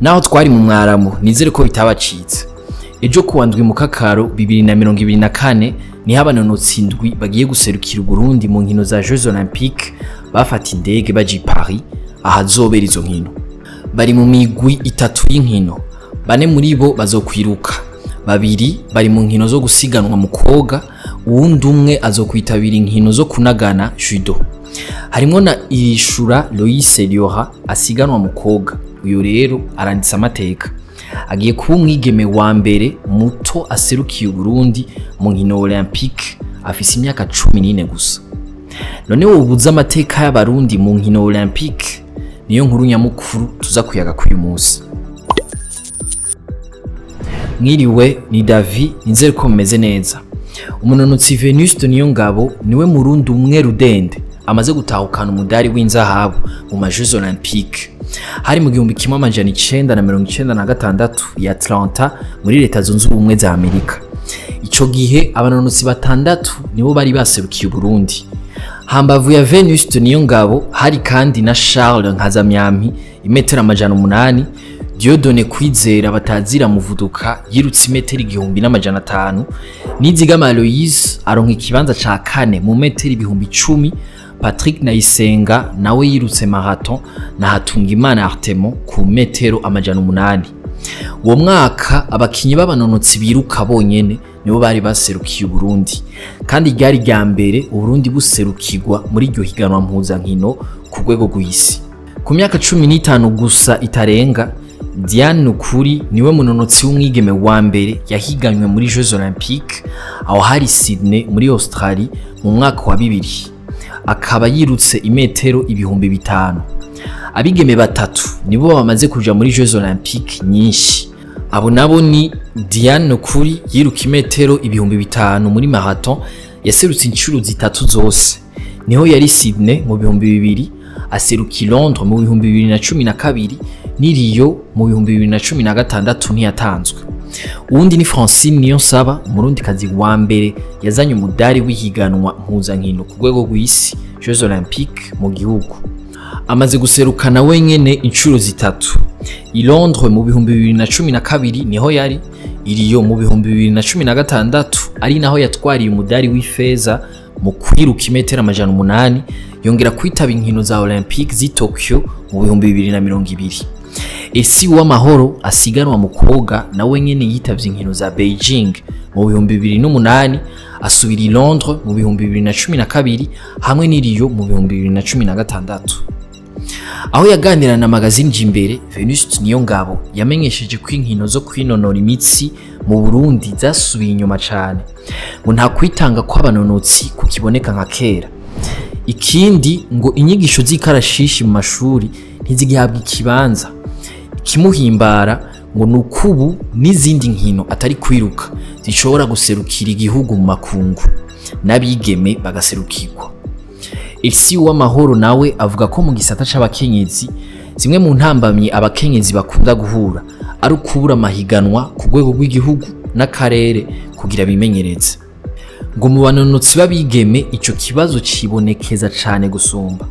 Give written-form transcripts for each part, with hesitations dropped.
Naho twari mu mwaramu, nizere ko bitabacitse. Ejo kuwa ndwi Mukakaro 2024 niho abanonotsi indwi bagiye guserukira Uburundi mu nkino za Jeux Olympiques bafata indege baja i Paris ahazobera izo nkino. Bari mu migwi itatu y'inkino, bane muri bo bazokwiruka, babiri bari mu nkino zo gusiganwa mu koga, uwundi umwe azokwitabira inkino zo kunagana, judo. Harimwo na Irishura Loïs Eliora asiganwa mu koga. Uyu rero aranditse amateka, agiye kuba umwigeme wa mbere muto aserukiye Uburundi mu nkino olympique, afise imyaka 14 gusa. None wobuza amateka y'Abarundi mu nkino olympique? Niyo nkuru nyamukuru tuza kuyaga kuri uyu munsi. Mwiriwe, ni Davi, nizere ko mumeze neza. Umunonotsi Venuste Niyongabo niwe Murundi umwe rudende amaze gutahukana umudari w'inzahabu mu ma Jeux Olympiques. Hari mu 1996 ya Atlanta muri Leta Zunze Ubumwe za Amerika. Ico gihe abanonotsi batandatu nibo bari baserukiye Uburundi. Hambavu ya Venuste Niyongabo hari kandi na Charles Nkazamyampi imetero 800, Dieudonné Kwizera batazira Muvuduka yirutse imetero 1500, Nizigama Aloise aronka ikibanza ca kane mu metero 10,000, Patrick Nayisenga nawe yirutse marathon na Hatungimana Artemo ku metero 800. Uwo mwaka abakinyi b'abanonotsi biruka bonyene nibo bari baserukiye Uburundi, kandi ryari rya mbere Uburundi buserukirwa muri iryo higanwa mpuzankino ku rwego rw'isi. Ku myaka 15 gusa itarenga, Diane Nukuri niwe munonotsi w'umwigeme wa mbere yahiganywe muri Jeux Olympiques, aho hari Sydney muri Australie mu mwaka wa 2000, akaba yirutse imetero 5000. Abigeme batatu nibo bamaze kuja muri Jeux Olympiques nyinshi. Abo nabo ni Diane Nukuri yiruka imetero 5000 muri marathon, yaserutse inshuro zitatu zose. Niho yari Sydney mu 2000, aseruka i Londres mu 2012 n'i Rio mu 2016 ntiyatanzwe. Uwundi ni Francine Niyonsaba, umurundikazi wa mbere yazanye umudari w'ihiganwa mpuzankino ku rwego rw'isi, Jeux Olympiques, mu gihugu. Amaze guserukana wenyene inshuro zitatu. I Londres mu 2012 niho yari, i Rio mu 2016 ari naho yatwariye umudari w'ifeza mu kwiruka imetero 800, yongera kwitaba inkino za Olympiques z'i Tokyo mu 2020. Esi Uwamahoro asiganwa mu koga nawe nyene yitavye inkino za Beijing mu 2008, asubira i Londres mu 2012 hamwe n'i Rio mu 2016. Aho yaganira na magazine Jimbere, Venuste Niyongabo yamenyesheje ko inkino zo kwinonora imitsi mu Burundi zasubiye inyuma cane, ngo nta kwitanga kw'abanonotsi kukiboneka nka kera. Ikindi ngo inyigisho z'ikarashishi mu mashuri ntizigihabwa ikibanza. Ikimuhimbara ngo nukubu n'izindi nkino atari kwiruka zishobora guserukira igihugu mu makungu, n'abigeme bagaserukirwa. Elsie Uwamahoro nawe avuga ko mu gisata c'abakenyezi zimwe mu ntambamyi abakenyezi bakunda guhura ari ukubura amahiganwa ku rwego rw'igihugu n'akarere kugira bimenyereze. Ngo mu banonotsi b'abigeme ico kibazo cibonekeza cane gusumba.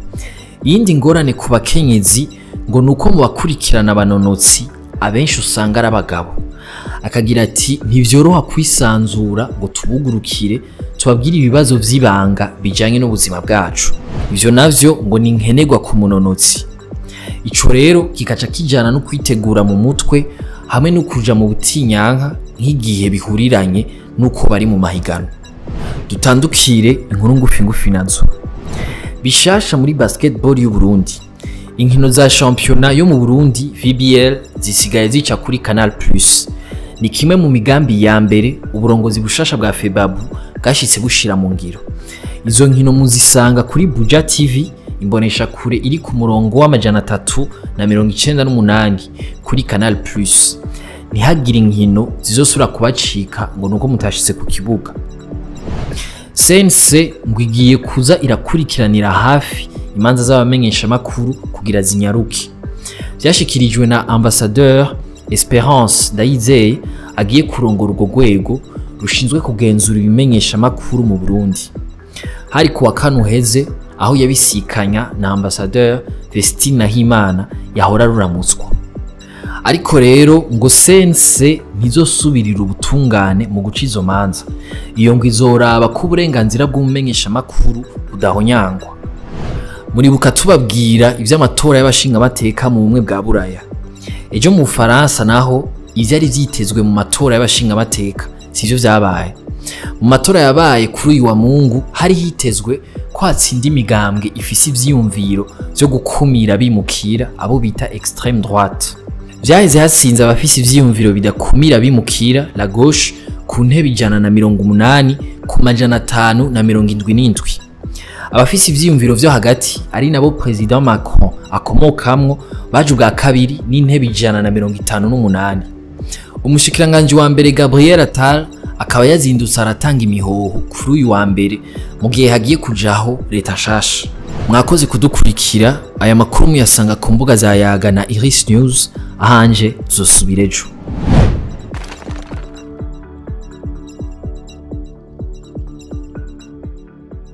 Iyindi ngorane ku bakenyezi ngo nuko mu bakurikirana abanonotsi abenshi usanga ari abagabo. Akagira ati ntivyoroha kwisanzura ngo tubugurukire tubabwire ibibazo vy'ibanga bijanye n'ubuzima bwacu. Ivyo navyo ngo ni nkenerwa ku munonotsi. Ico rero kikaca kijana no kwitegura mu mutwe hamwe no kuja mu butinyanka nk'igihe bihuriranye nuko bari mu mahiganwa. Dutandukire inkuru ngufi ngufi nazo. Bishasha muri basketball y'u Burundi. Inkino za championnat yo mu Burundi VBL zisigaye zica kuri Canal Plus. Ni kimwe mu migambi ya mbere uburongozi bushasha bwa FEBABU bwashitse bushira mu ngiro. Izo nkino muzisanga kuri Buja TV, imbonesha kure iri ku murongo wa 398 kuri Canal Plus. Ntihagire inkino zizosubira kubacika ngo nuko mutashitse ku kibuga. CNC ngo igiye kuza irakurikiranira hafi imanza z'abamenyeshamakuru kugira zinyaruke. Vyashikirijwe na Ambassadeur Esperance Ndayizeye agiye kurongora urwo rwego rushinzwe kugenzura ibimenyeshamakuru mu Burundi. Hari kuwa kane uheze aho yabisikanya na Ambassadeur Vestine Nahimana yahora ruramutswa. Ariko rero ngo CNC ntizosubirira ubutungane mu guca izo manza. Iyo ngo izoraba ko uburenganzira bw'umumenyeshamakuru budahonyangwa. Muribuka tubabwira ivy'amatora y'abashingamateka mu bumwe bwa Buraya. Ejo mu Bufaransa naho ivyari vyitezwe mu matora y'abashingamateka sivyo vyabaye. Mu matora yabaye kuri uyu wa Mungu hari hitezwe ko hatsinda imigambwe ifise ivyiyumviro vyo gukumira abimukira, abo bita extrême droite. Vyaheze hatsinze abafise ivyiyumviro bidakumira abimukira, la gauche, ku ntebe 180 ku 577. Abafise ivyiyumviro vyo hagati, ari nabo President Macron akomokamwo, baje ubwa kabiri n'intebe 158. Umushikiranganji wa mbere Gabriel Attal akaba yazindutse aratanga imihoho kuri uyu wa mbere mu gihe hagiye kujaho leta nshasha. Mwakoze kudukurikira. Aya makuru muyasanga ku mbuga za Yaga na Iris News. Ahanje tuzosubira ejo.